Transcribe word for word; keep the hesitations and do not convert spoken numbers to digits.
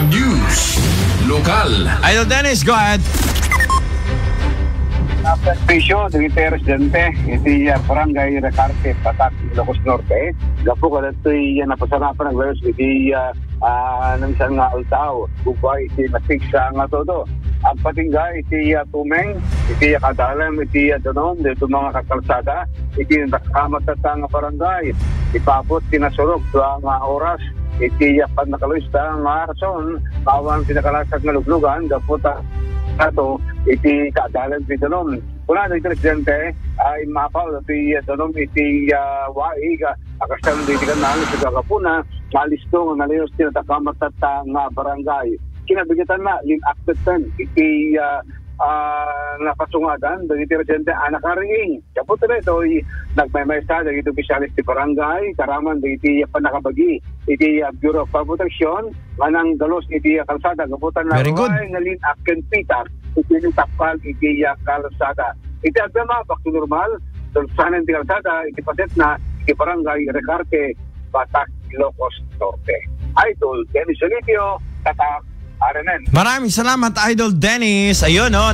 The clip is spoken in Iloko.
News. Lokal. Idol Dennis, go ahead. Naperwisyo dagiti residente iti, ah, Barangay Recarte, Patac, Ilocos Norte, gapu kadagitoy, ah, napasarapan aglayus iti, ah, ah, naminsan nga aldaw, ubbay iti napigsa nga todo. Agpatingga iti, ah, tumeng, iti, ah, kadalem, iti, ah, danum, dito mga kakalsada, iti nakamatata nga barangay. Ipaabot ti nasurok dua nga oras iti, ah, pannakaluista nga rason, awan ti nakalasag nga luglugan, gapu ta ato iti kadalem ti danum. Kuna dagiti residente, ah, immapaw dagiti danum iti, ah, waig, ah, a kastam dagiti kanal, iti gagapuna, malisto nga nalayus ti natakamatata nga barangay. Kinabigetanna, lin-akdeten iti, ah, ah, napasungadan dagiti residente a nakariing. Gapu ta daytoy, nagmaymaysa dagiti opisyales ti barangay, karaman dagiti pannakabagi iti, ah, Bureau of Fire Protection, nga nangdalos iti, ah, kalsada, gapu ta Very good. Naruay nga lin-ak ken pitak iti nitapkal iti, ah, kalsada. Iti agdama, back to normal, dulsanen ti kalsada, iti pasetna, iti barangay Recarte, Patac, Ilocos Norte. Idol Dennis Olivio, Tatak, R M N. Maraming salamat, Idol Dennis. Ayun, oh.